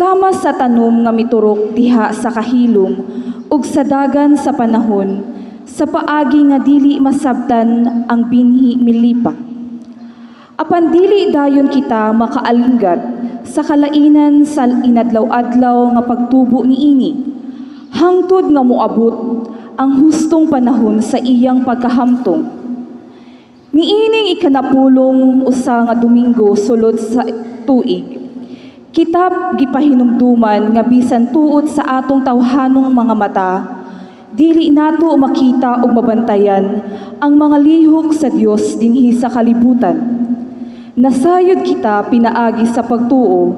Sama sa tanom nga miturok diha sa kahilom ug sa dagan sa panahon, sa paagi nga dili masabtan ang binhi milipak. Apan dili dayon kita makaalinggat sa kalainan sa inadlaw-adlaw nga pagtubo niini, hangtod nga moabot ang hustong panahon sa iyang pagkahamtong. Niining ikanapulong usa nga Domingo sulod sa tuig, kita gipahinumduman nga bisan tuot sa atong tawhanong mga mata, dili nato makita ug mabantayan ang mga lihok sa Dios dinhi sa kalibutan. Nasayod kita pinaagi sa pagtuo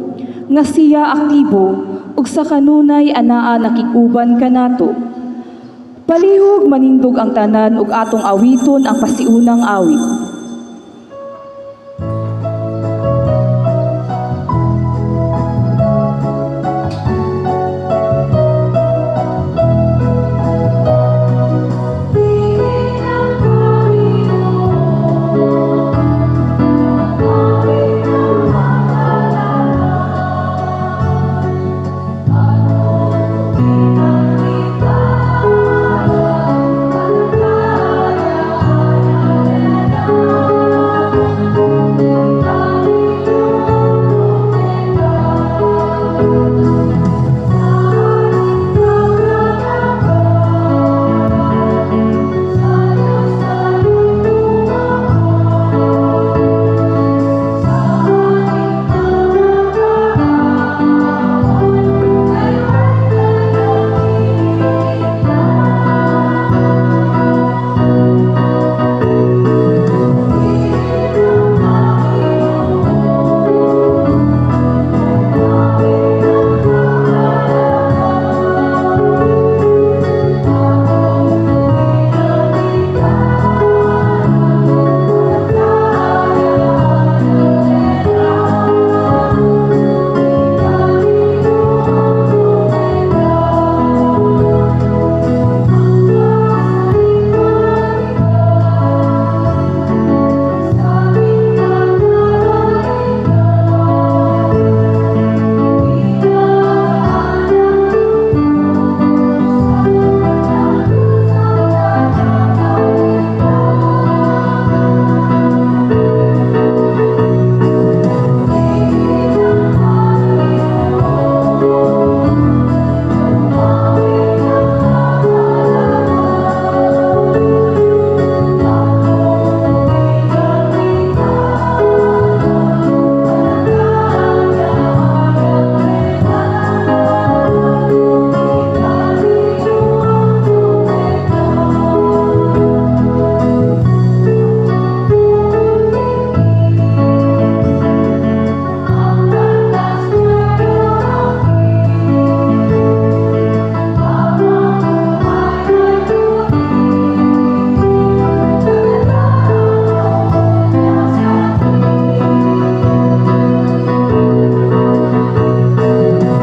nga siya aktibo ug sa kanunay anaa nakig-uban kanato. Palihog manindog ang tanan ug atong awiton ang pasiunang awit.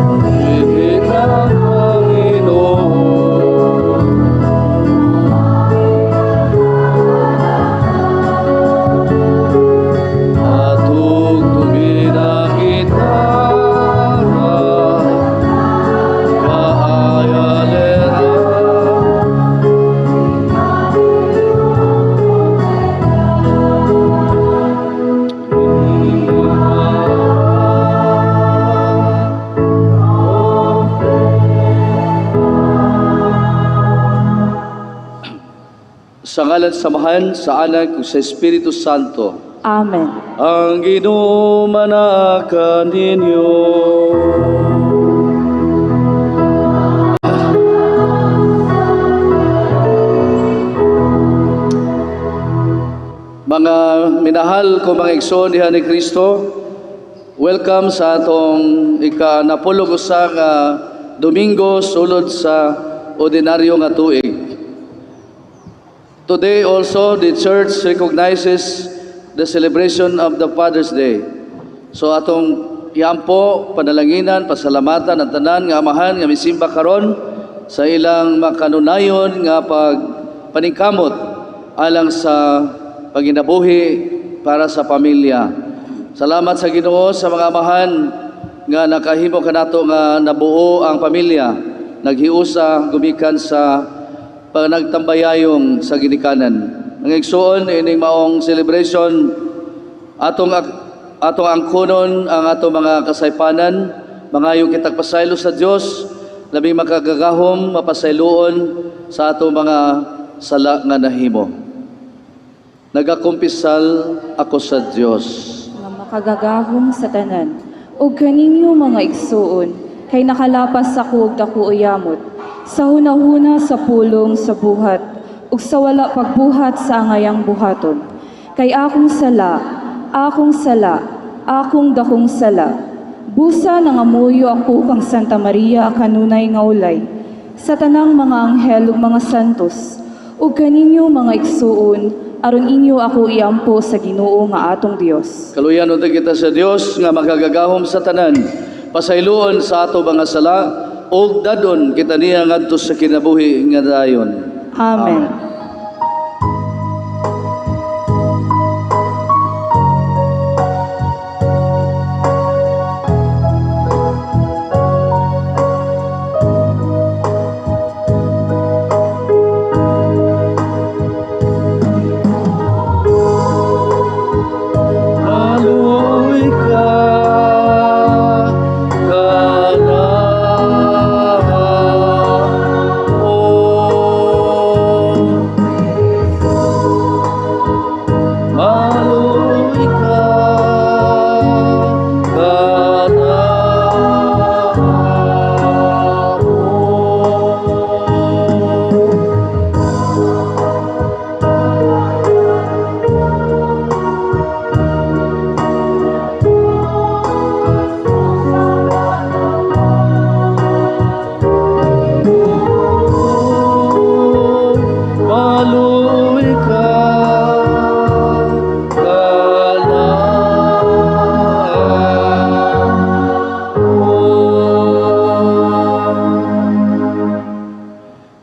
Purihin ang Panginoon. Patugtugin ang gitara, kaayalera. Sa ngalan sa Amahan, sa Anak, ug sa Espiritu Santo. Amen. Ang Ginoo manaa kaninyo. Mga minahal ko mga igsoon diha ni Kristo, welcome sa atong ika-napulog usa nga Domingo sulod sa ordinaryo nga tuig. Today also, the church recognizes the celebration of the Father's Day. So atong iampo, panalanginan, pasalamatan ang tanan nga amahan nga misimba karon sa ilang makanunayon nga pagpaningkamot alang sa paginabuhi para sa pamilya. Salamat sa Ginoo sa mga amahan nga nakahimo kanato nga nabuo ang pamilya, naghiusa gumikan sa panagtambayayong sa ginikanan. Mga igsuon, ining maong celebration, atong angkonon ang atong mga kasaypanan, mangayo kitag pasaylo sa Dios, labing makagagahom, mapasayloon sa atong mga sala nga nahimo. Nagakumpisal ako sa Dios nga makagagahom sa tanan, ug kaninyo, mga igsuon, kay nakalapas ako og dako yamot sa hunahuna, sa pulong, sa buhat ug sa wala pagbuhat sa angayang buhaton. Kay akong sala, akong sala, akong dakong sala. Busa nangamuyo ako kang Santa Maria, kanunay nga ulay, sa tanang mga anghel ug mga santos, ug kaninyo, mga igsuon, aron inyo ako iampo sa Ginoo nga atong Dios. Kaluyan unta kita sa Dios nga makagagahom sa tanan. Pasayloon sa ato mga sala ug dadon kita niya ngadto sa kinabuhi nga dayon. Amen. Maluoy ka kanamo. Maluoy ka kanamo. Maluoy ka kanamo.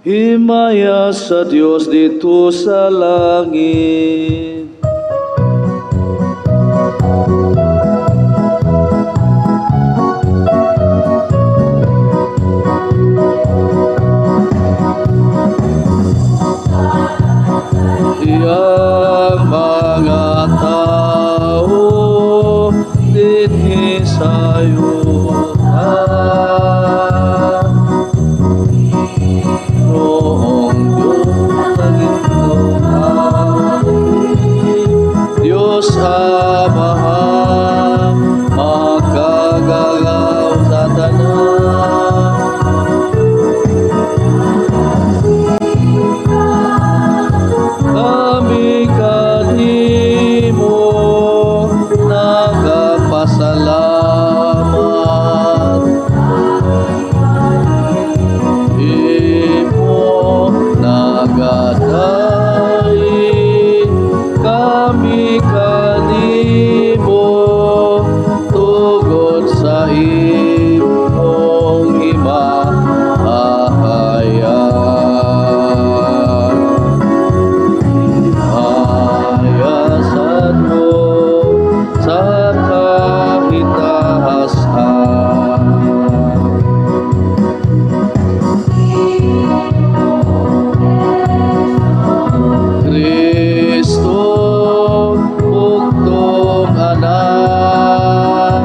Himaya sa Dios dito sa langit. Iyang mga tao dinhi sa yuta. Noong Diyos Amahan, makagagahom sa tanan. Kami kanimo nagapasalamat. Imo nagadaig kami kanimo tugod sa imong himaya. Himaya sa Diyos sa kahitaas-an. Kristo, bugtong Anak.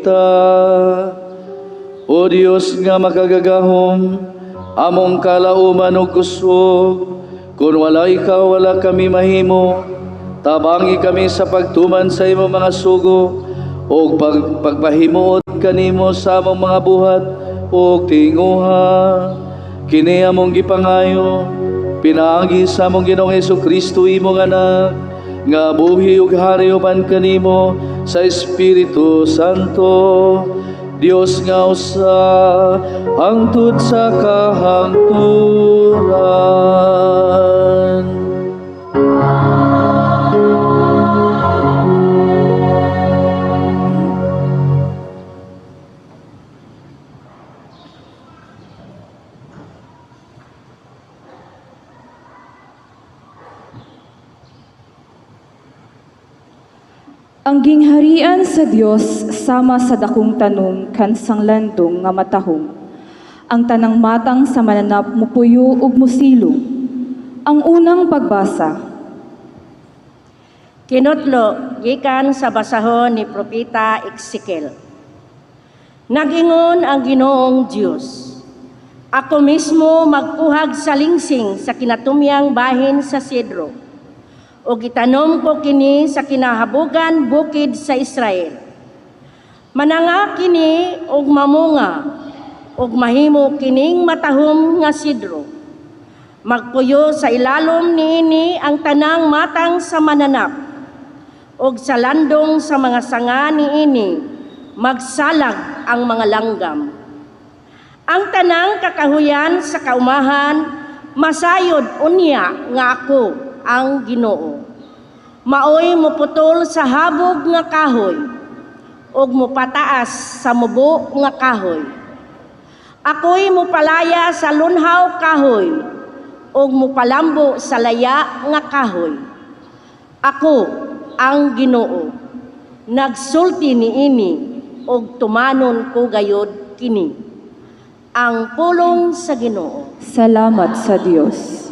kita. O Dios nga makagagahom, among kalauman ug kusog, kung wala ikaw, wala kami mahimo. Tabangi kami sa pagtuman sa imong mga sugo ug pagpahimuot kanimo sa among mga buhat ug tinguha. Kini among gipangayo pinaagi sa among Ginoong Hesukristo, imong anak, nga buhi ug hari uban kanimo sa Espiritu Santo, Dios nga usa hangtod sa kahangturan. Ang gingharian sa Dios sama sa dakong tanom kansang landong nga matahom. Ang tanang matang sa mananap mupuyo ug musilong. Ang unang pagbasa. Kinutlo gikan sa basahon ni Propeta Ezekiel. Nagingon ang Ginoong Dios, ako mismo magkuhag sa lingsing sa kinatumyang bahin sa sedro, o gitanom ko kini sa kinahabogan bukid sa Israel. Mananga kini og mamunga, og mahimo kining matahom nga sidro. Magpuyo sa ilalom niini ang tanang matang sa mananap, og sa landong sa mga sanga niini magsalag ang mga langgam. Ang tanang kakahuyan sa kaumahan masayod unya nga ako ang Ginoo. Maoy muputol sa habog nga kahoy ug mupataas sa mubo nga kahoy. Ako'y mupalaya sa lunhaw kahoy ug mupalambo sa laya nga kahoy. Ako ang Ginoo, nagsulti niini ug tumanon ko gayod kini. Ang pulong sa Ginoo. Salamat sa Dios.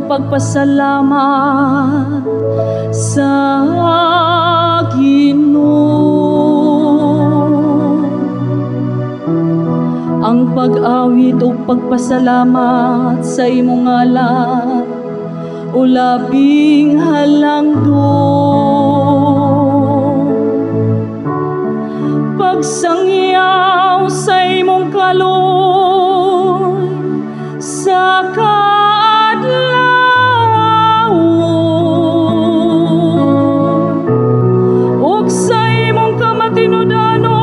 Pagpasalamat sa Ginoo. Ang pag-awit o pagpasalamat sa imong ngalan, o labing halangdon. Pagsangyaw sa imong kaloy sa kaadlaw, ug sa imong kamatinudanon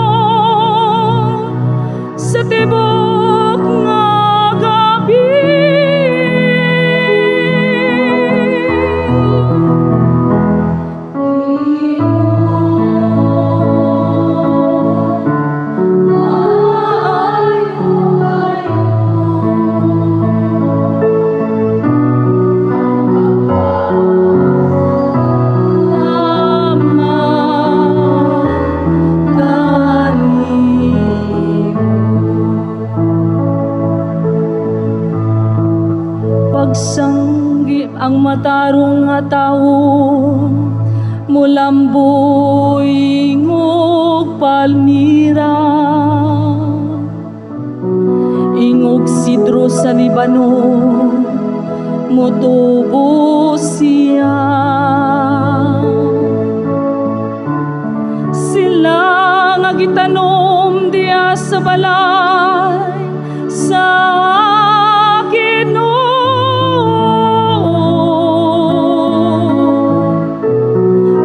sa tibok nga gabi. Ginoo, maayo Ang matarong nga tawo mulambo ingog palmira, ingog sidro sa Libano mutubo siya. Sila nga gitanom diya sa balay sa Ginoo,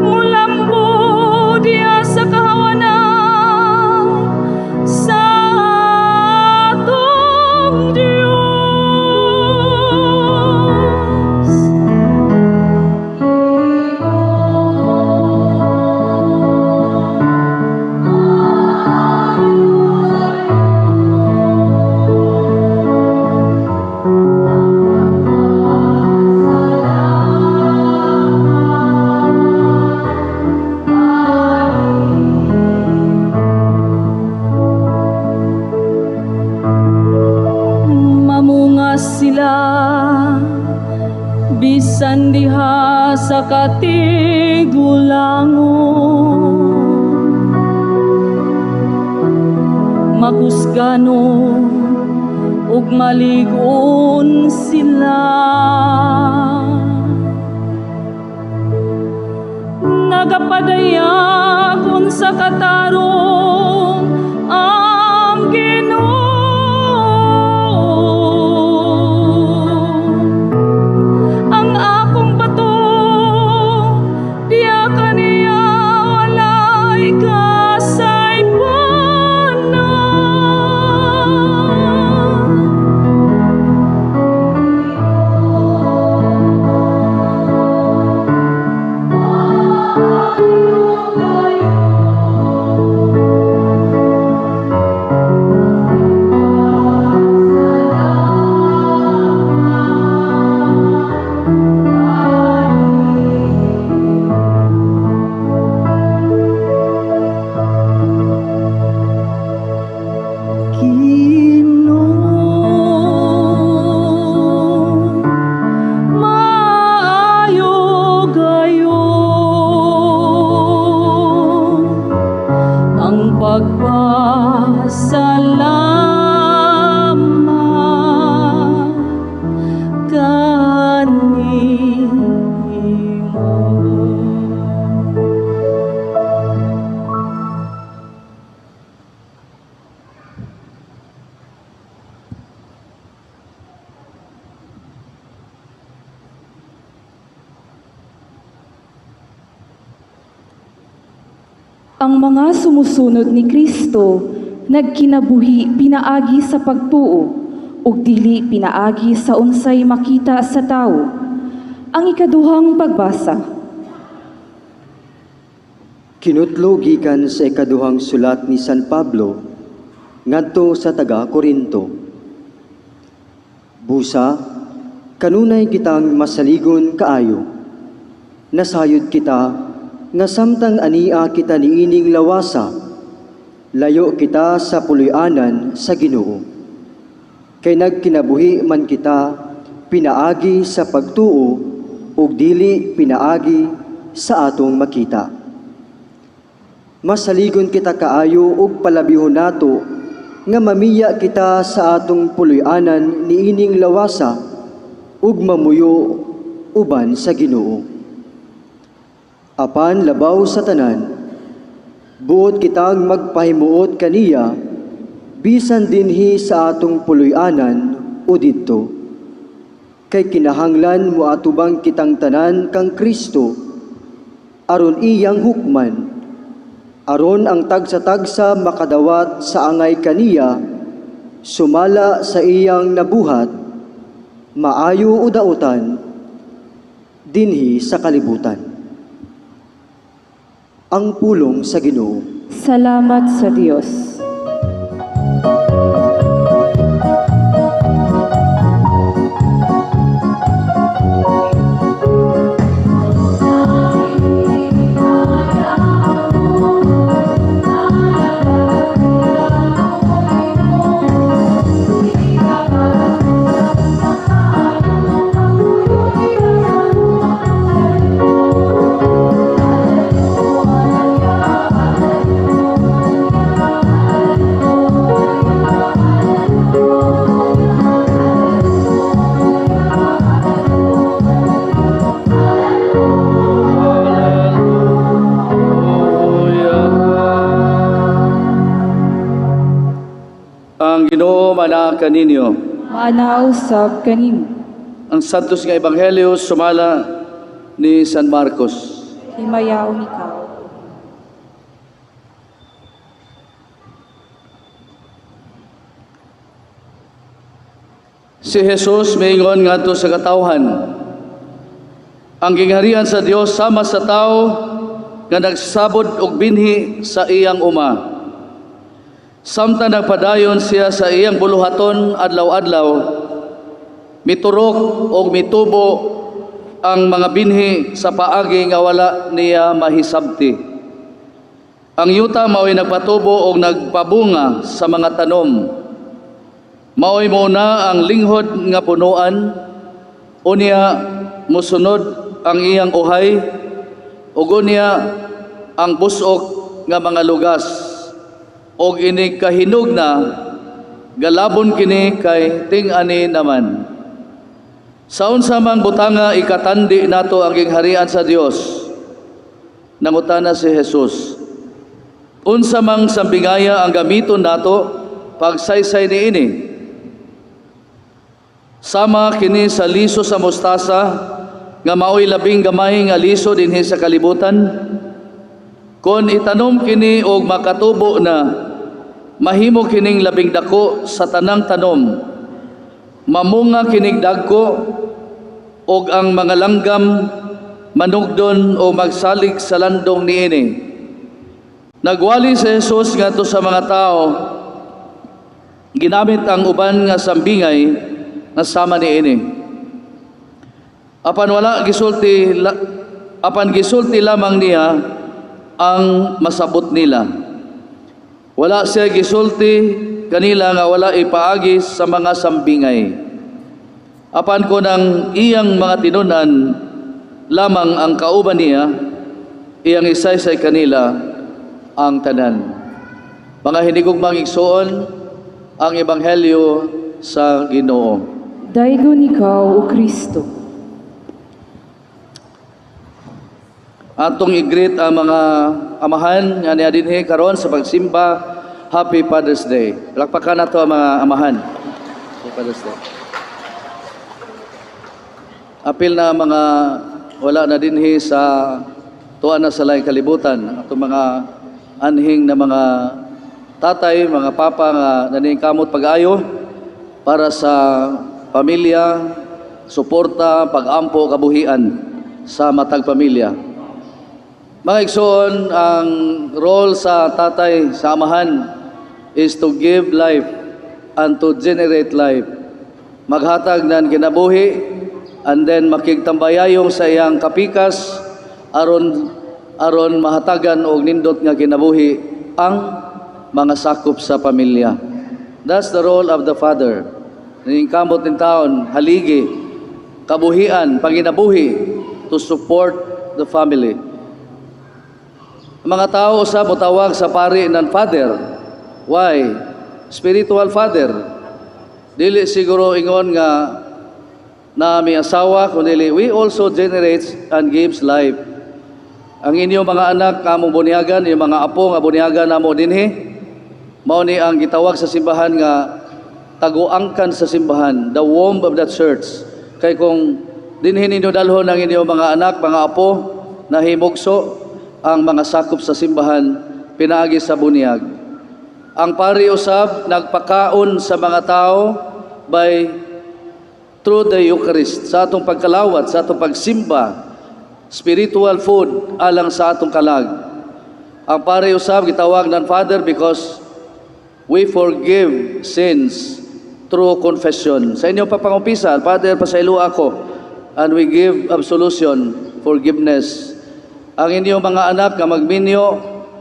mulambo diya sa kahawanan sa atong Diyos. Mamunga sila bisan diha sa katigulangon, makusganon ug malig-on sila. Nagapadayag sa katarong ang Ginoo. Ang akong bato, diya kaniya walay kasaypanan. Ginoo, maayo gayud ang pagpasalamat kanimo. Ang mga sumusunod ni Kristo nagkinabuhi pinaagi sa pagtuo ug dili pinaagi sa unsay makita sa tawo. Ang ikaduhang pagbasa. Kinutlo gikan sa ikaduhang sulat ni San Pablo ngadto sa taga Korinto. Busa, kanunay kitang masaligon kaayo. Nasayod kita nga samtang ania kita niining lawasa, layo kita sa puloy-anan sa Ginoo. Kay nagkinabuhi man kita pinaagi sa pagtuo ug dili pinaagi sa atong makita. Masaligon kita kaayo ug palabihon nato nga mamiya kita sa atong puloy-anan niining lawasa ug mamuyo uban sa Ginoo. Apan labaw sa tanan, buot kitang magpahimuot kaniya bisan dinhi sa atong puloy-anan o didto. Kay kinahanglan moatubang kitang tanan kang Kristo aron iyang hukman, aron ang tagsa-tagsa makadawat sa angay kaniya sumala sa iyang nabuhat, maayo o dautan, dinhi sa kalibutan. Ang pulong sa Ginoo. Salamat sa Dios. maana kaninyo. Maana usab kanimo. Ang Santos nga Ebanghelyo sumala ni San Marcos. Himayaon ikaw. Si Jesus miingon ngadto sa katawhan, ang gingharian sa Dios sama sa tawo nga nagsabod og binhi sa iyang uma. Samtang nagpadayon siya sa iyang buluhaton adlaw-adlaw, miturok og mitubo ang mga binhi sa paagi nga wala niya mahisabti. Ang yuta mao'y nagpatubo og nagpabunga sa mga tanom. Mao'y muna ang linghod nga punuan, unya musunod ang iyang uhay, ug unya ang busok nga mga lugas, og ini kahinog na galabon kini kay ting-ani naman. Sa unsa mang butanga ikatandi nato ang gingharian sa Dios? Nangutana si Jesus. Unsa mang sambingaya ang gamiton nato pagsaysay niini? Sama kini sa liso sa mustasa nga maoy labing gamay nga liso dinhi sa kalibutan. Kon itanom kini og makatubo na, mahimo kining labing dako sa tanang tanom. Mamunga kinig dagko og ang mga langgam manugdon o magsalig sa landong niini. Nagwali si Jesus ngadto sa mga tao, ginamit ang uban nga sambingay nga sama niini. Apan wala gisulti, apan gisulti lamang niya ang masabot nila. Wala siya gisulti kanila nga wala ipaagi sa mga sambingay. Apan kon ang iyang mga tinunan lamang ang kauban niya, iyang isaysay kanila ang tanan. Mga hinigugmang igsoon, ang Ebanghelyo sa Ginoo. Daygon ikaw, O Kristo. Atong i-greet ang mga amahan nga niya dinhi karon sa pagsimba. Happy Father's Day. Palakpakan nato ang mga amahan. Happy Father's Day. Apil na mga wala na dinhi sa tuwa na sa laing kalibutan, atong mga anhing na mga tatay, mga papa nga naningkamot pag-ayo para sa pamilya, suporta, pag-ampo, kabuhian sa matag pamilya. Mga igsoon, ang role sa tatay, sa amahan, is to give life and to generate life. Maghatag ng kinabuhi and then makigtambayayong sa iyang kapikas aron aron mahatagan og nindot nga kinabuhi ang mga sakop sa pamilya. That's the role of the father. Ningkamot ning taon, haligi, kabuhian, panginabuhi to support the family. Ang mga tao sa mutawag sa pari ng father. Why? Spiritual father. Dili siguro ingon nga na may asawa, kundi we also generates and gives life. Ang inyong mga anak among bunyagan, yung mga apo nga bunyagan namo dinhi, mao ni ang gitawag sa simbahan nga taguangkan sa simbahan, the womb of the church. Kay kung dinhi ninyo dalhon ang inyong mga anak, mga apo, nahimugso ang mga sakop sa simbahan pinaagi sa bunyag. Ang pari usab nagpakaon sa mga tao by through the Eucharist, sa atong pagkalawat, sa atong pagsimba, spiritual food alang sa atong kalag. Ang pari usab gitawag ng Father because we forgive sins through confession. Sa inyong papangumpisal, "Father, pasaylo ako," and we give absolution, forgiveness. Ang inyong mga anak nga magminyo,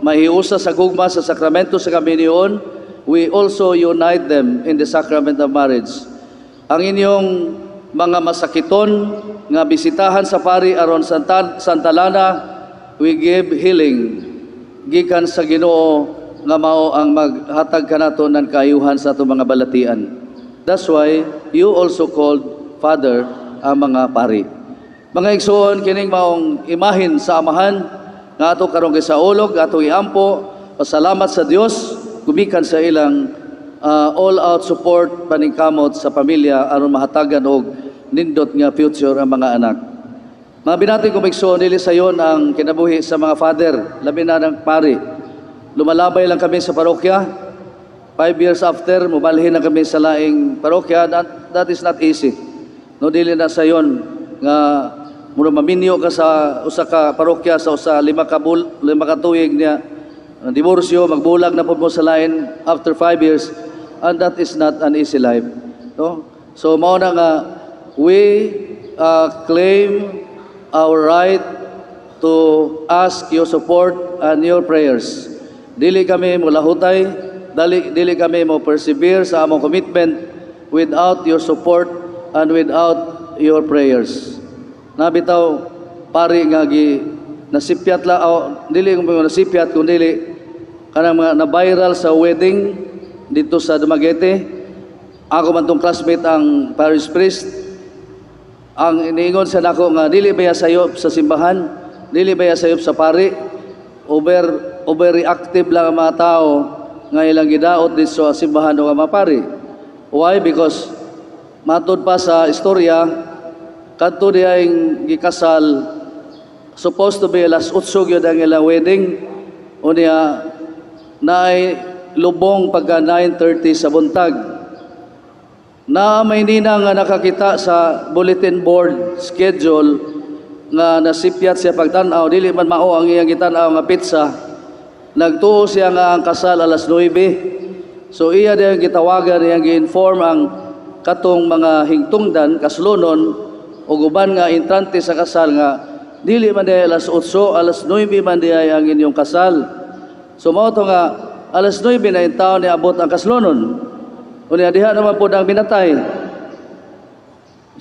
mahiusa sa gugma sa sakramento sa kaminyoon, we also unite them in the sacrament of marriage. Ang inyong mga masakiton nga bisitahan sa pari aron Santa Lana, we give healing gikan sa Ginoo nga mao ang maghatag kanato ng kaayuhan sa atong mga balatian. That's why you also called Father ang mga pari. Mga igsoon, kining maong imahin sa amahan nga ato karong gisaulog, atong iampo, pasalamat sa Dios gumikan sa ilang all out support, paningkamot sa pamilya aron mahatagan og nindot nga future ang mga anak. Mga binati kong igsoon, dili sayon ang kinabuhi sa mga father, labi na ng pari. Lumalabay lang kami sa parokya. 5 years after, mubalhin na kami sa laing parokya. That is not easy. No, dili na sayon nga mura maminyo ka sa usa ka parokya sa usa 5 ka tuig niya diborsyo, magbulag na pud mo sa lain after 5 years, and that is not an easy life, no? So mao na nga we claim our right to ask your support and your prayers. Dili kami mo lahutay, dili kami mo persevere sa among commitment without your support and without your prayers. Naa bitaw pari nga gi nasipyat la o dili mo nasipyat kun dili kanang mga na-viral sa wedding dito sa Dumaguete. Ako man tong classmate ang parish priest. Ang iniingon sa nako nga dili baya sayop sa simbahan, dili baya sayop sa pari, overreactive lang ang mga tao nga ilang gidaot dito sa simbahan o ang mga pari. Why? Because matud pa sa istorya, kadto diyang gikasal, supposed to be alas 8 gyud ang ilang wedding, unya naay lubong pagka 9:30 sa buntag. Na may ninang nga nakakita sa bulletin board schedule nga nasipyat siya pagtan-aw, dili man mao ang iyang gitan-aw nga petsa. Nagtuo siya nga ang kasal alas 9. So iya diyang gitawagan, iyang gi-inform ang katong mga hingtungdan, kaslonon ug uban nga entrante sa kasal nga dili man diay alas 8, alas 9 man diay ang inyong kasal. So mao to nga alas 9 na intawn ni abot ang kaslonon. Unya diha naman po ang minatay.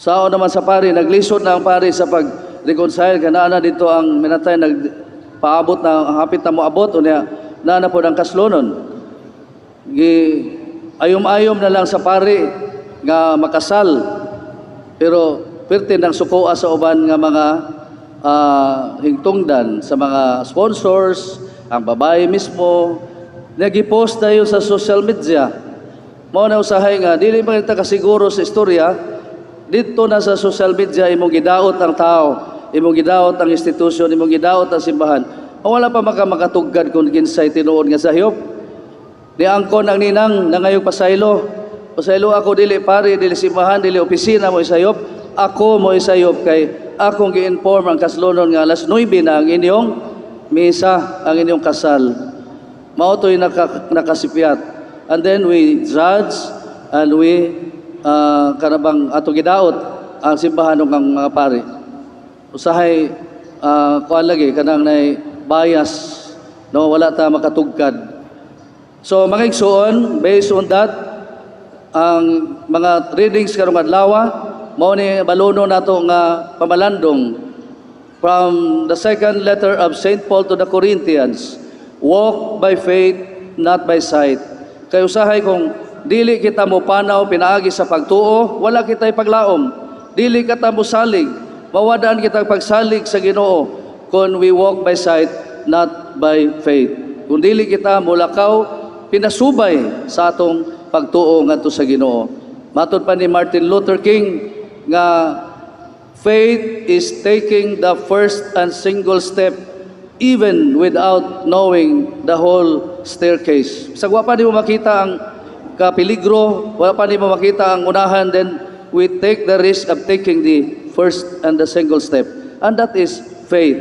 Sao naman sa pari, naglisod na ang pari sa pag-reconcile, kana na dito ang minatay, nagpaabot na, hapit na moabot, unya naa na po ang kaslonon. Gi ayom-ayom na lang sa pari nga makasal. Pero perti ng sukoa sa uban nga mga hingtungdan sa mga sponsors, ang babae mismo, nag-post na yun sa social media. Mao na usahay nga dili man kita kasiguro sa istorya. Dito na sa social media imong gidaot ang tao, imong gidaot ang institusyon, imong gidaot ang simbahan. Wala pa makatugkad kung kinsay tinuod nga sayop. Niangkon ang ninang nangayong pasaylo. "Pasaylo ako, dili pari, dili simbahan, dili opisina mo isayop. Ako mo isayop kay akong gi-inform ang kaslonon nga alas 9 na ang inyong misa, ang inyong kasal." Mao to'y nakasipyat. And then we judge and we kanabang ato gidaot ang simbahan ug ang mga pari. Usahay kuan lagi kanang nay bias, no, wala ta makatugkad. So mga igsoon, based on that, ang mga readings karong adlaw mao ni baluno nato nga pamalandong from the second letter of St. Paul to the Corinthians: "Walk by faith, not by sight." Kay usahay kung dili kita mo panaw pinaagi sa pagtuo, wala kita paglaom. Dili kita mosalig, mawadaan kita pagsalig sa Ginoo kung we walk by sight, not by faith. Kung dili kita mulakaw pinasubay sa atong pagtuo ngadto sa Ginoo. Matod pa ni Martin Luther King nga faith is taking the first and single step even without knowing the whole staircase. Sa wa pa nimo makita ang kapeligro, wala pa nimo makita ang unahan, then we take the risk of taking the first and the single step. And that is faith.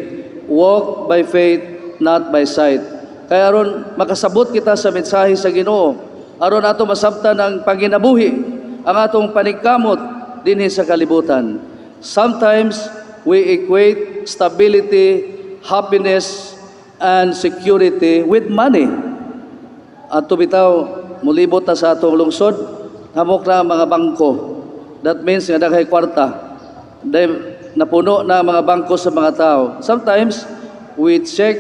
Walk by faith, not by sight. Kaya aron makasabot kita sa mensahe sa Ginoo, aron ato masabtan ang panginabuhi, ang atong paningkamot dinhi sa kalibutan. Sometimes we equate stability, happiness, and security with money. Ato bitaw, mulibot ta sa atong lungsod, hamok na ang mga bangko. That means nga daghay kwarta. Dahil napuno na ang mga bangko sa mga tao. Sometimes, we check,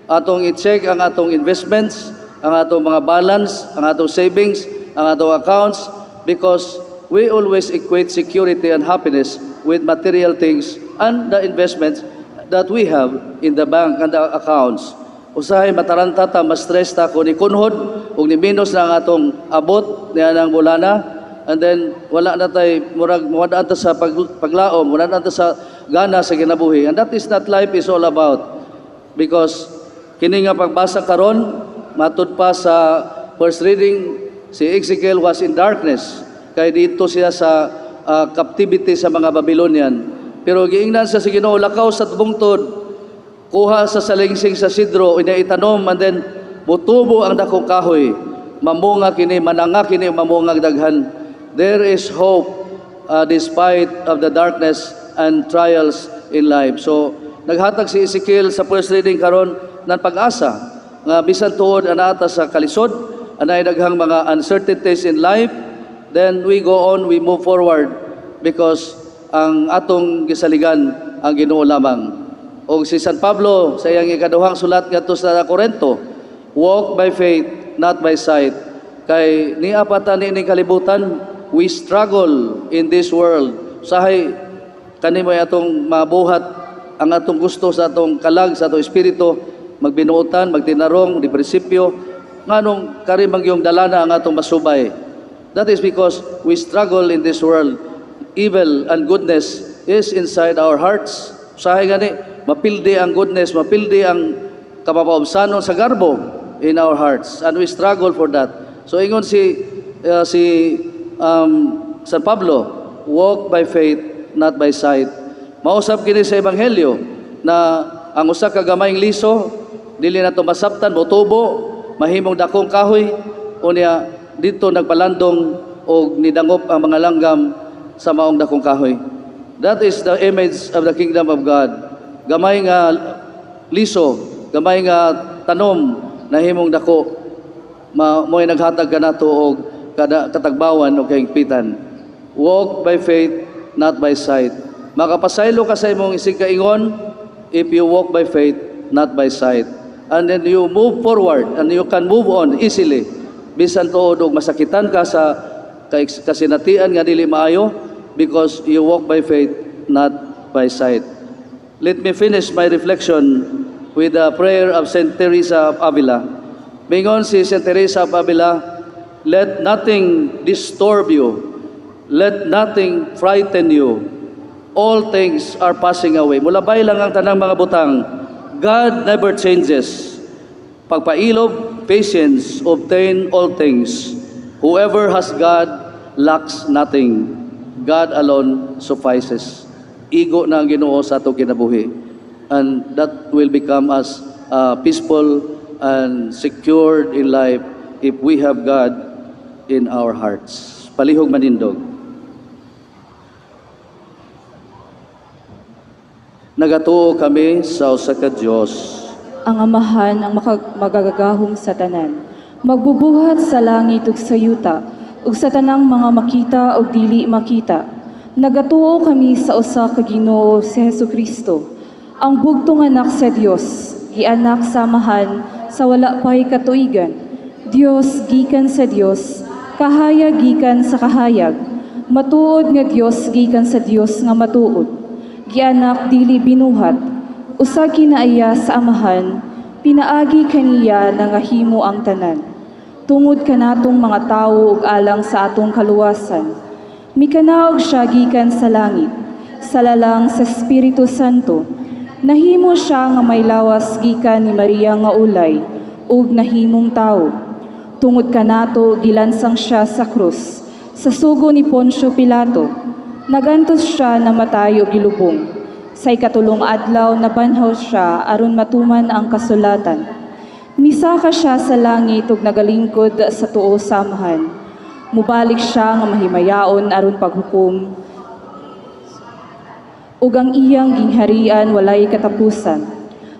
atong i-check ang atong investments, ang atong mga balance, ang atong savings, ang atong accounts, because we always equate security and happiness with material things and the investments that we have in the bank and the accounts. Usahay mataranta ta, ma-stress ta kung ni kunhod ug ni minus na ang atong abot niya ng bulana, and then wala na tay, murag mawad ta sa paglaom, wala na ta sa gana sa kinabuhi. And that is not life is all about. Because kini nga pagbasa karon, matud pa sa first reading, si Ezekiel was in darkness kay dito siya sa captivity sa mga Babylonian. Pero giingnan sa si Ginoo, "Lakaw sa bungtod, kuha sa salingsing sa sidro, ina itanom, and then mutubo ang dakong kahoy, mamunga kini, mananga kini, mamunga daghan." There is hope despite of the darkness and trials in life. So naghatag si Ezekiel sa first reading karon ng pag-asa nga bisan tuod anata sa kalisod, anay daghang mga uncertainties in life, then we go on, we move forward, because ang atong gisaligan ang Ginoo lamang. Og si San Pablo sa iyang ikaduhang sulat ngadto sa Korento, "Walk by faith, not by sight." Kay nia pa ta ni kalibutan, we struggle in this world. Sahay kani mo atong mabuhat ang atong gusto sa atong kalag, sa atong espiritu, magbinuotan, magtinarong, di prinsipyo, nganong kari magyong dalana ang atong masubay. That is because we struggle in this world. Evil and goodness is inside our hearts. Usahay gani, mapildi ang goodness, mapildi ang kapapaubsanon sa garbo in our hearts. And we struggle for that. So ingon si San Pablo, "Walk by faith, not by sight." Mausab kini sa Ebanghelyo na ang usa ka gamayng liso dili na to masabtan, motubo, mahimong dakong kahoy, unya dito nagpalandong og nidangop ang mga langgam sa maong dakong kahoy. That is the image of the kingdom of God. Gamay nga liso, gamay nga tanom, nahimong dako, mo'y naghatag kanato og kada katagbawan o kahigpitan. Walk by faith, not by sight. Makapasaylo ka sa imong isig kaingon if you walk by faith, not by sight. And then you move forward and you can move on easily. Bisan tuod og masakitan ka sa kasinatian nga dili maayo, because you walk by faith, not by sight. Let me finish my reflection with the prayer of Saint Teresa of Avila. Mingon si Saint Teresa of Avila, "Let nothing disturb you. Let nothing frighten you. All things are passing away." Mulabay lang ang tanang mga butang. God never changes. Pagpailob, patience, obtain all things. Whoever has God lacks nothing. God alone suffices. Igo na ang Ginoo sa atong kinabuhi. And that will become us peaceful and secured in life if we have God in our hearts. Palihog manindog. Nagatuo kami sa usa ka Dios, ang Amahan ang magagahom sa tanan, magbubuhat sa langit ug sa yuta, ug sa tanang mga makita ug dili makita. Nagatuo kami sa usa ka Ginoo, si Hesukristo, ang bugtong anak sa Dios, gianak sa Amahan sa wala pay katuigan. Dios gikan sa Dios, kahayag gikan sa kahayag, matuod nga Dios gikan sa Dios nga matuod. Gianak, dili binuhat, usa kinaaya sa Amahan, pinaagi kaniya nangahimo ang tanan. Tungod kanatong mga tawo ug alang sa atong kaluwasan, mikanaog siya gikan sa langit, sa lalang sa Espiritu Santo. Nahimo siya nga may lawas gikan ni Maria nga ulay, ug nahimong tawo. Tungod kanato gilansang siya sa krus, sa sugo ni Poncio Pilato. Nagantos siya, namatay ug gilubong. Sa ikatulong adlaw nabanhaw siya aron matuman ang kasulatan. Misaka siya sa langit ug nagalingkod sa tuo sa Amahan. Mubalik siya nga mahimayaon aron paghukom ug ang iyang gingharian walay katapusan.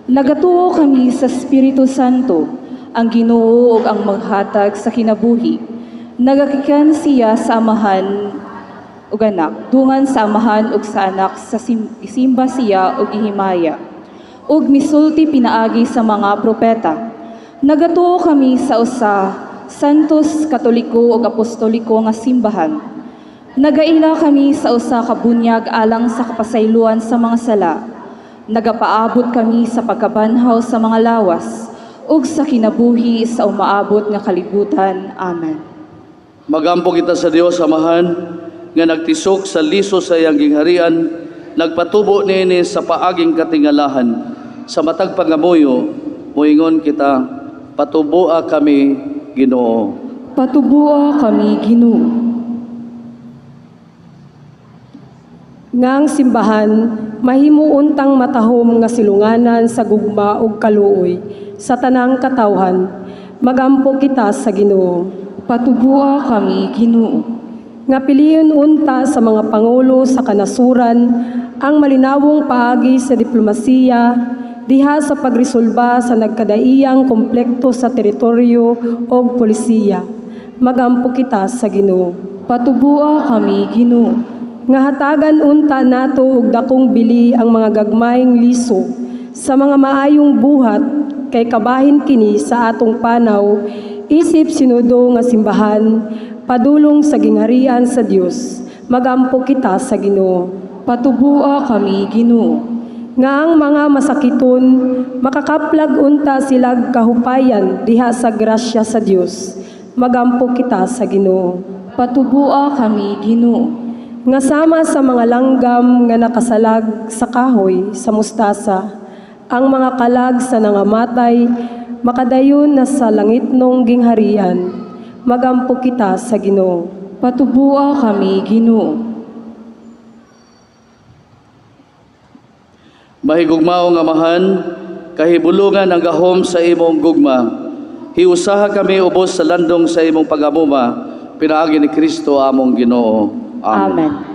Nagatuo kami sa Espiritu Santo, ang Ginoo ug ang maghatag sa kinabuhi. Nagagikan siya sa Amahan ug Anak, dungan sa Amahan ug sa Anak sa isimba siya ug ihimaya. Ug misulti pinaagi sa mga propeta. Nagatuo kami sa usa Santos, Katoliko ug Apostoliko nga simbahan. Nagaila kami sa usa ka bunyag alang sa kapasayloan sa mga sala. Nagapaabot kami sa pagkabanhaw sa mga lawas. ug sa kinabuhi sa umaabot nga kalibutan. Amen. Magampo kita sa Dios Amahan nga nagtisok sa liso sa iyang gingharian, nagpatubo niini sa paaging katingalahan. Sa matag pangamuyo, moingon kita, patuboa kami, Ginoo. Patuboa kami, Ginoo. Nga ang simbahan mahimuon tang matahom nga silunganan sa gugma ug kaluoy sa tanang katawhan. Magampo kita sa Ginoo. Patuboa kami, Ginoo. Nga piliyon unta sa mga pangulo sa kanasuran ang malinawong paagi sa diplomasiya diha sa pagresolba sa nagkadaiyang komplekto sa teritoryo o polisiya. Magampo kita sa Ginoo. Patuboa kami, Ginoo. Nga hatagan unta nato og dakong bili ang mga gagmayng liso sa mga maayong buhat kay kabahin kini sa atong panaw isip sinudo nga simbahan padulong sa gingharian sa Dios. Magampo kita sa Ginoo. Patuboa kami, Ginoo. Nga ang mga masakiton makakaplag unta silag kahupayan diha sa grasya sa Dios. Magampo kita sa Ginoo. Patuboa kami, Ginoo. Nga sama sa mga langgam nga nakasalag sa kahoy sa mustasa, ang mga kalag sa nangamatay makadayon na sa langitnong gingharian. Magampo kita sa Ginoo. Patuboa kami, Ginoo. Mahigugmaong Amahan, kahibulungan ang gahom sa imong gugma. Hiusaha kami ubos sa landong sa imong pagamuma, pinaagi ni Kristo among Ginoo. Amen. Amen.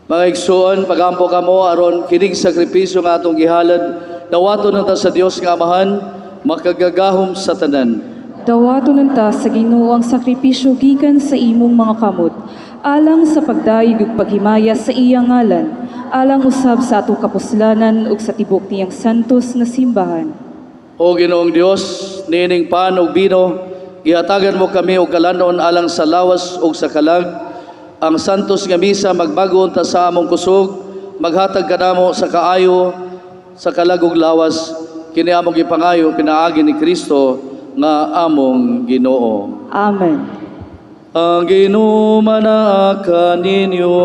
Mga igsoon, pagampo kamo aron kining sakripisyo nga atong gihalad, dawaton unta sa Dios nga Amahan, makagagahom sa tanan. Dawaton unta sa Ginoo ang sakripisyo gikan sa imong mga kamot, alang sa pagdayeg ug paghimaya sa iyang ngalan, alang usab sa atong kapuslanan ug sa tibok niyang santos nga simbahan. O Ginoong Dios, niining pan ug bino, gihatagan mo kami og kalanon alang sa lawas ug sa kalag. Ang santos nga misa magbago unta sa among kusog, maghatag kanamo sa kaayo sa kalagog lawas, kini among gipangayo pinaagi ni Kristo nga among Ginoo. Amen. Ang Ginoo manaa kaninyo.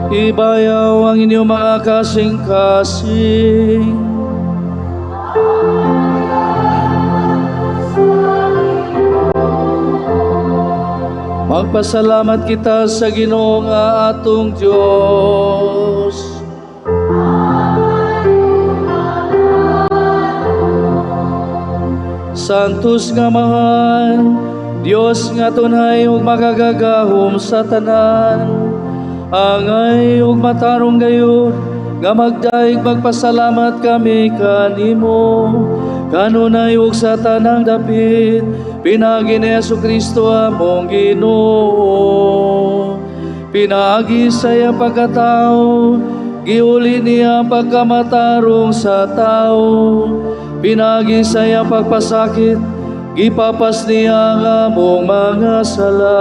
Ibayaw ang inyong mga kasing-kasing. Magpasalamat kita sa Ginoo nga atong Dios. Santos nga Amahan, Dios nga tunay ug makagagahom sa tanan, angay ug matarong gayud nga magdaig magpasalamat kami kanimo kanunay ug sa tanang dapit pinaagi ni Hesukristo among Ginoo. Pinaagi sa iyang pagkatao, giuli niya ang pagkamatarong sa tao. Pinaagi sa iyang pagpasakit, gipapas niya ang among mga sala.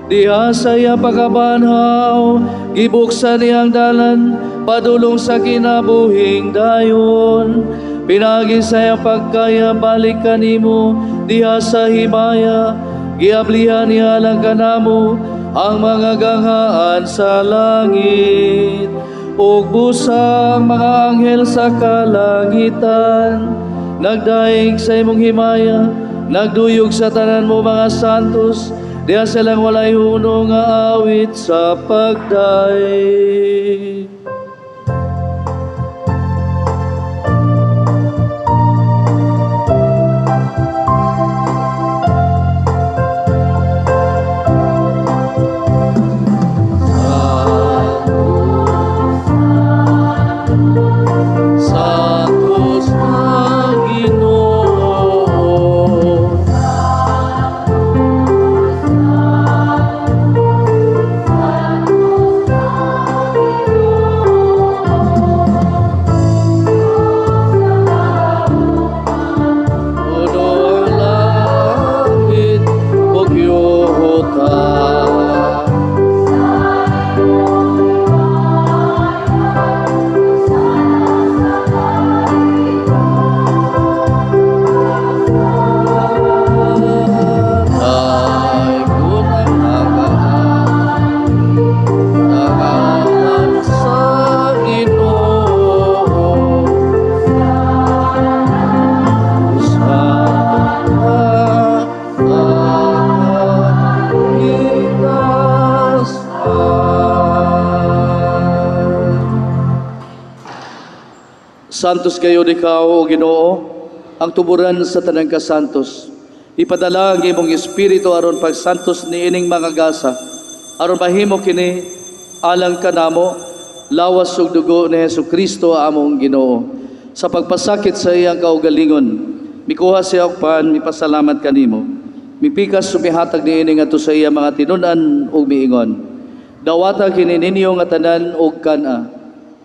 Diha sa iyang pagkabanhaw, gibuksan niya ang dalan padulong sa kinabuhing dayon. Pinaagi sa iyang pagkaya balik kanimo diha sa himaya, giablihan niya lang kanamo ang mga ganghaan sa langit. Ug busang mga anghel sa kalangitan, nagdaig sa imong himaya, nagduyog sa tanan mo mga santos, diha silang walay huno nga awit sa pagdaig. Santos na Ginoo. Puno ang langit ug yuta. Ay kunang nagaan, nagaan sa Ginoo. Sa nakakitasan. Santos kayo ikaw, O Ginoo, ang tuburan sa tanang kasantos. Ipadala ang imong espiritu aron pagsantos niining mga gasa, aron mahimo kini alang kanamo, lawas ug dugo ni Hesukristo among Ginoo. Sa pagpasakit sa iyang kaugalingon, mikuha siya og pan, mipasalamat kanimo. Mipikas sumihatag niini ngadto sa iya mga tinun-an ug miingon, dawata kini ninyo nga tanan og kan-a,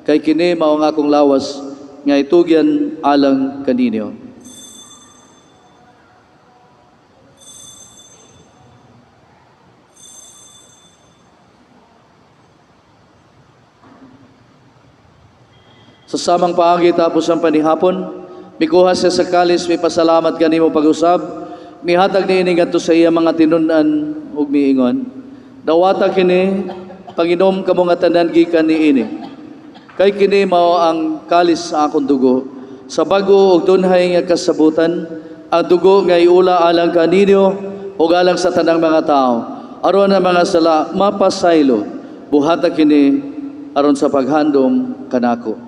kay kini mao ang akong lawas nga itugyan alang kaninyo. Sa samang paagi tapos ang panihapon, mikuha siya sa kalis, mipasalamat kanimo pag-usab, mihatag niini ngadto sa iya mga tinun-an ug miingon, dawata kini, panginom kamo nga tanan gikan niini. Kay kini mao ang kalis sa akong dugo, sa bag-o ug dunhay nga kasabutan, ang dugo nga iula alang kaninyo ug alang sa tanang mga tao. Aron ang mga sala mapasaylo, buhata kini aron sa paghandom kanako.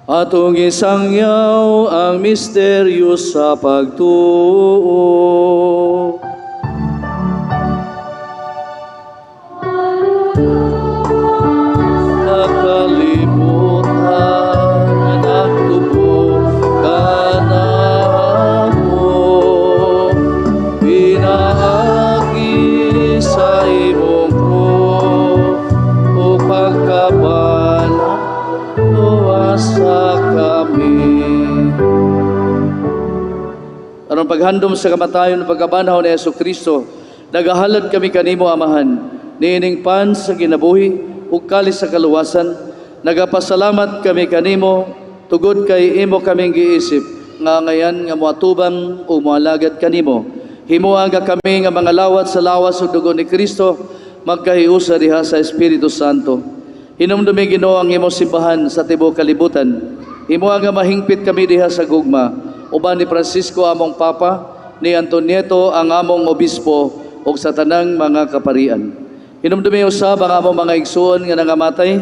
Atong isangyaw ang misteryo sa pagtuo. Sa kalibutan nagtubo kanamo. Aron paghandom sa kamatayon ug pagkabanhaw ni Hesukristo, nagahalad kami kanimo, Amahan, niining pan sa kinabuhi ug kalis sa kaluwasan. Nagapasalamat kami kanimo tugod kay imo kaming giisip nga ngayan nga moatubang ug moalagad kanimo. Himoa nga kami nga mga lawat sa lawas ug dugo ni Kristo magkahiusa diha sa Espiritu Santo. Hinumdumi, Ginoo, ang imong simbahan sa tibuok kalibutan. Himoa nga mahingpit kami diha sa gugma uban ni Francisco among Papa, ni Antonieto ang among obispo ug sa tanang mga kaparian. Hinumdumi usab ang among mga igsuon nga nangamatay,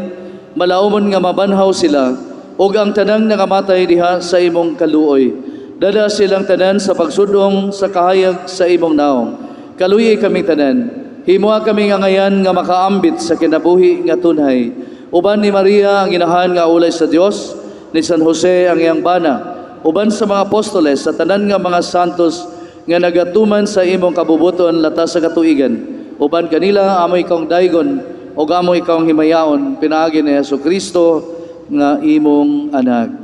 malaumon nga mabanhaw sila ug ang tanang nangamatay diha sa imong kaluoy. Dala silang tanan sa pagsudong sa kahayag sa imong naong. Kaluyi kami tanan. Himoa kami nga ngayan nga makaambit sa kinabuhi nga tunhay. Uban ni Maria ang inahan nga ulay sa Dios, ni San Jose ang iyang bana, uban sa mga apostoles, sa tanan nga mga santos nga nagatuman sa imong kabubuton latas sa katuigan. Uban kanila amo ikong daygon ug amo ikong himayaon pinaagi ni Hesukristo nga imong anak.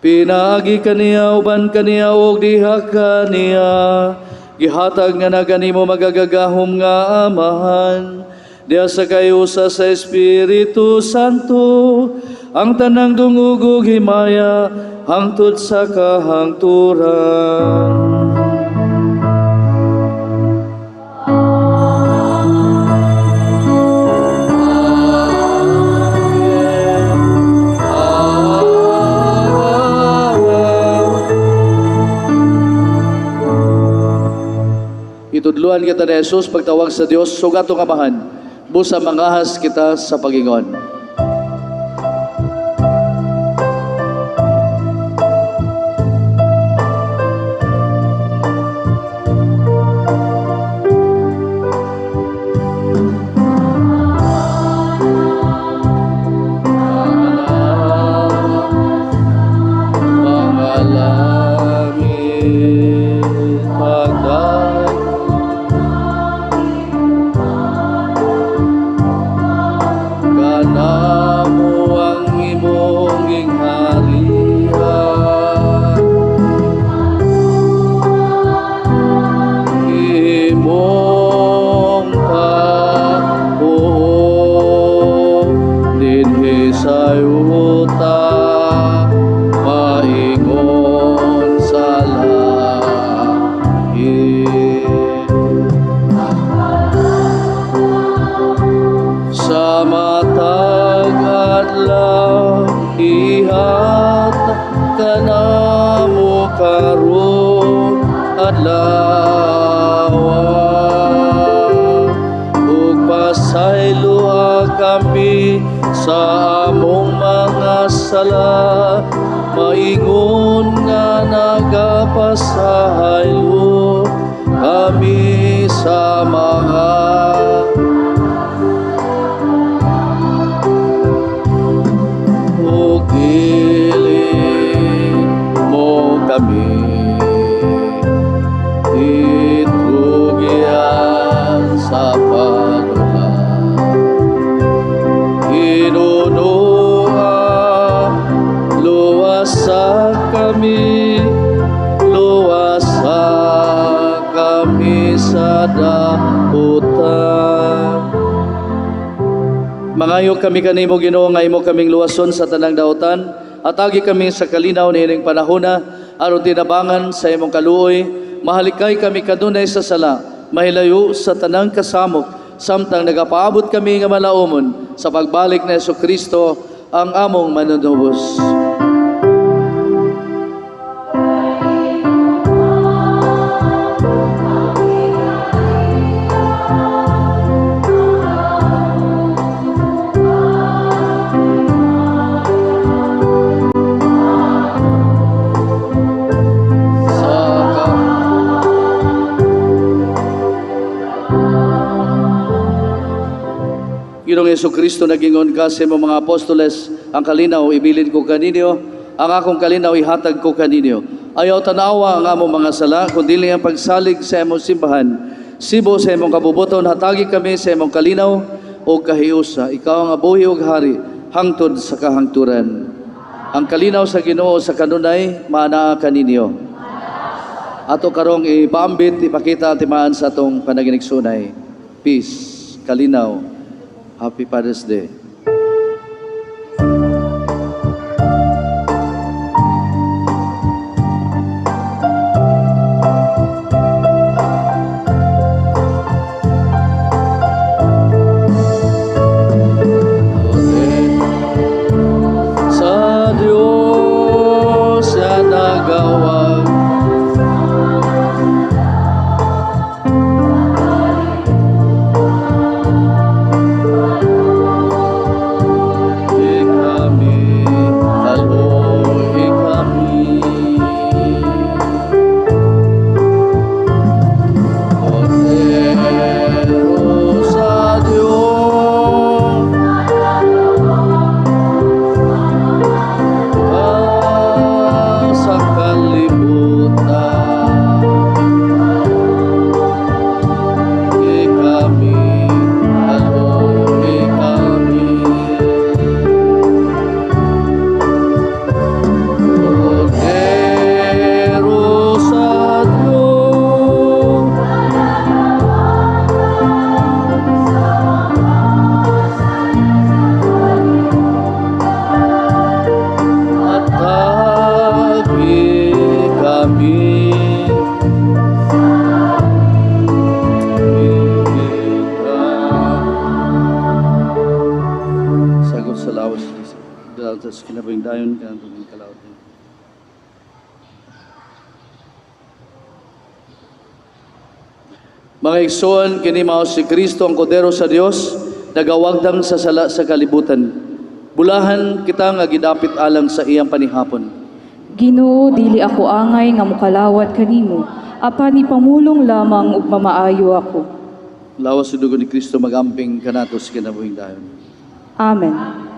Pinaagi kaniya, uban kaniya ug diha kaniya, gihatag nga naganimo magagagahom nga Amahan, diha sa kayusa sa Espiritu Santo, ang tanang dungog ug himaya hangtod sa kahangturan. Itudluan kita ni Jesus pagtawag sa Dios, sugatong Amahan, busa mangahas kita sa pagingon. Mangayo kami kanimo, Ginoo, nga imo kaming luwason sa tanang dautan, atagi kami sa kalinaw niining panahona, aron tinabangan sa imong kaluoy, mahalikay kami kanunay sa sala, mahilayo sa tanang kasamok, samtang nagapaabot kami nga malaumon sa pagbalik ni Hesukristo ang among manunubos. Ginoong Hesukristo, nagingon ka sa imong mga apostoles, ang kalinaw ibilin ko kaninyo, ang akong kalinaw ihatag ko kaninyo. Ayaw tanawa ang among mga sala, kundi ang pagsalig sa imong simbahan. Sibo sa imong kabubuton, hatagi kami sa imong kalinaw o kahiusa. Ikaw ang abuhi ug hari, hangtod sa kahangturan. Ang kalinaw sa Ginoo sa kanunay, maanaa kaninyo. Ato karong ipaambit, ipakita ang timaan sa atong panaginigsunay. Peace, kalinaw. Happy Father's Day. Sa Diyos na nagawag. Ikami, kaloy kami. Kordero sa Diyos sa kalibutan. Ikami, kaloy kami. Kordero sa Diyos at tagi kami. Sagot sa lawas sa kinabuhing dayon kanang kalawat. Mga igsoon, kini mao si Kristo ang Kordero sa Dios, nagawagdang sa sala sa kalibutan. Bulahan kita nga gidapit alang sa iyang panihapon. Ginoo, dili ako angay nga mukalawat kanimo, apan ipamulong lamang ug mamaayo ako. Lawas sa dugo ni Kristo magamping kanato sa kinabuhing dayon. Amen.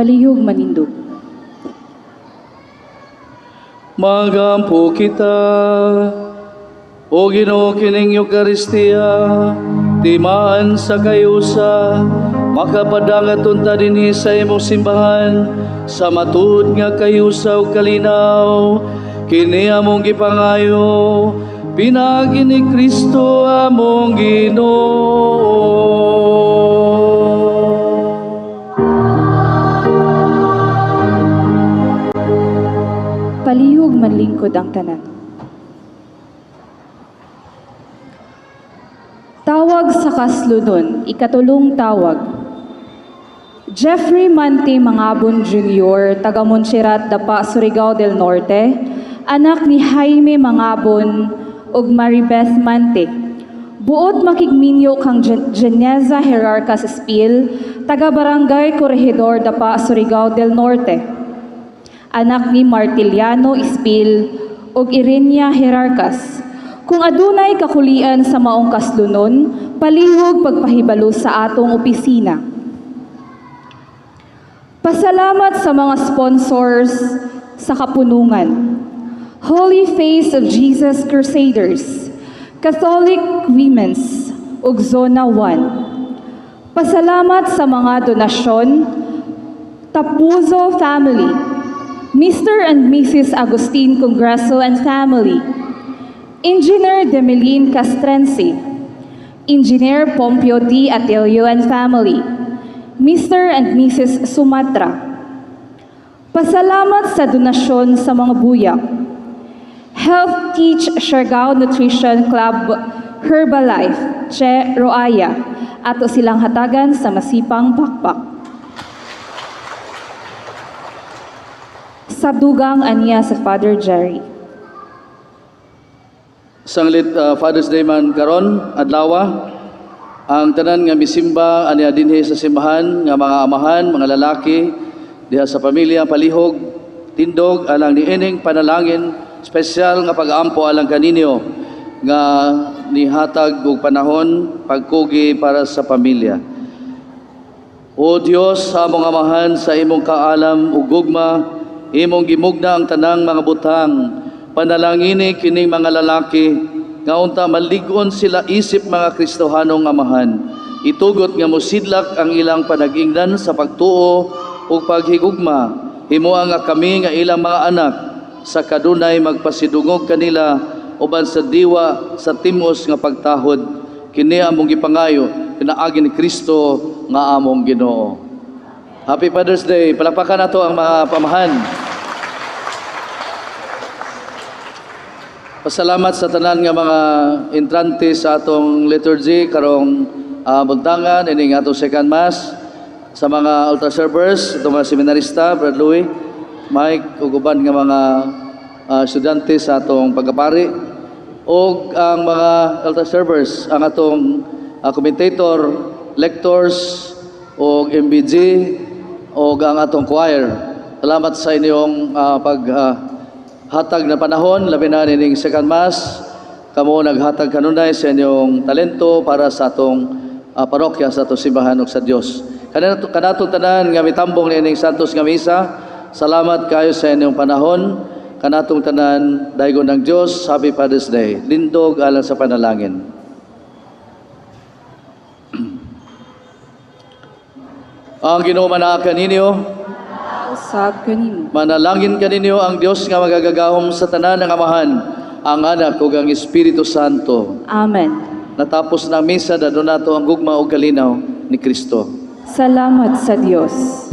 Palihog manindog. Magampo kita. O Ginoo, kining Eukaristiya, timaan sa kayusa, makapadangat unta dinhi sa imong simbahan sa matuod nga kayusa ug kalinaw. Kini among gipangayo pinaagi ni Kristo among Ginoo. Palihog manlingkod ang tanan. Tawag sa kaslunon, ikatulong tawag. Jeffrey Mante Mangabon Jr., taga Montserrat, Dapa, Surigao del Norte, anak ni Jaime Mangabon ug Maribeth Mante. Buot makigminyo kang Geneza Herarcas Espil, taga Barangay Corregidor, Dapa, Surigao del Norte. Anak ni Martiliano Espil ug Irenia Herarcas. Kung adunay kakulian sa maong kaslunon, palihog pagpahibalo sa atong opisina. Pasalamat sa mga sponsors sa kapunungan. Holy Face of Jesus Crusaders, Catholic Women's ug Zona 1. Pasalamat sa mga donasyon, Tapuzo Family, Mr. and Mrs. Agustin Congreso and Family, Engineer Demelin Castrense, Engineer Pompeo D. Atilio and Family, Mr. and Mrs. Sumatra. Pasalamat sa donasyon sa mga buyak. Health Teach Siargao Nutrition Club Herbalife, Che Roaya, ato silang hatagan sa masipang pakpak. Sa dugang aniya sa Father Jerry. Sanglit Father's Day man karon adlawa, ang tanan nga misimba aniya dinhi sa simbahan nga mga amahan, mga lalaki diha sa pamilya, palihog tindog alang niining panalangin, espesyal nga pag-ampo alang kaninyo nga nihatag og panahon pagkugi para sa pamilya. O Dios, sa among amahan, sa imong kaalam ug gugma, imong gimugna ang tanang mga butang. Panalangini kining mga lalaki nga unta malig-on sila isip mga Kristohanong amahan. Itugot nga mosidlak ang ilang panag-ingnan sa pagtuo ug paghigugma. Himoa nga kami nga ilang mga anak sa kadunay magpasidungog kanila uban sa diwa sa timos nga pagtahod. Kini among gipangayo pinaagi ni Kristo nga among Ginoo. Happy Father's Day. Palakpakan nato ang mga pamahan. Pasalamat sa tanan nga mga entrante sa atong liturgy karong buntangan ining atong second mass, sa mga altar servers, itong mga seminarista, Brad Louie, Mike ug uban nga mga estudyante sa atong pagkapari, ug ang mga altar servers, ang atong commentator, lectors ug MBG ug ang atong choir. Salamat sa inyong pag hatag na panahon, labi na nining second mass, kamo naghatag kanunay sa inyong talento para sa atong parokya, sa atong simbahan ug sa Dios. Kanatong tanan nga mitambong niining Santos nga misa, salamat kayo sa inyong panahon. Kanatong tanan, daygon ng Dios. Happy Father's Day. Lindog alang sa panalangin. Ang Ginoo manaa kaninyo. Usab kanimo. Manalangin kaninyo ang Dios nga magagagahom sa tanan ng Amahan, ang Anak ug ang Espiritu Santo. Amen. Natapos na ang misa, dadon nato ang gugma ug kalinaw ni Kristo. Salamat sa Dios.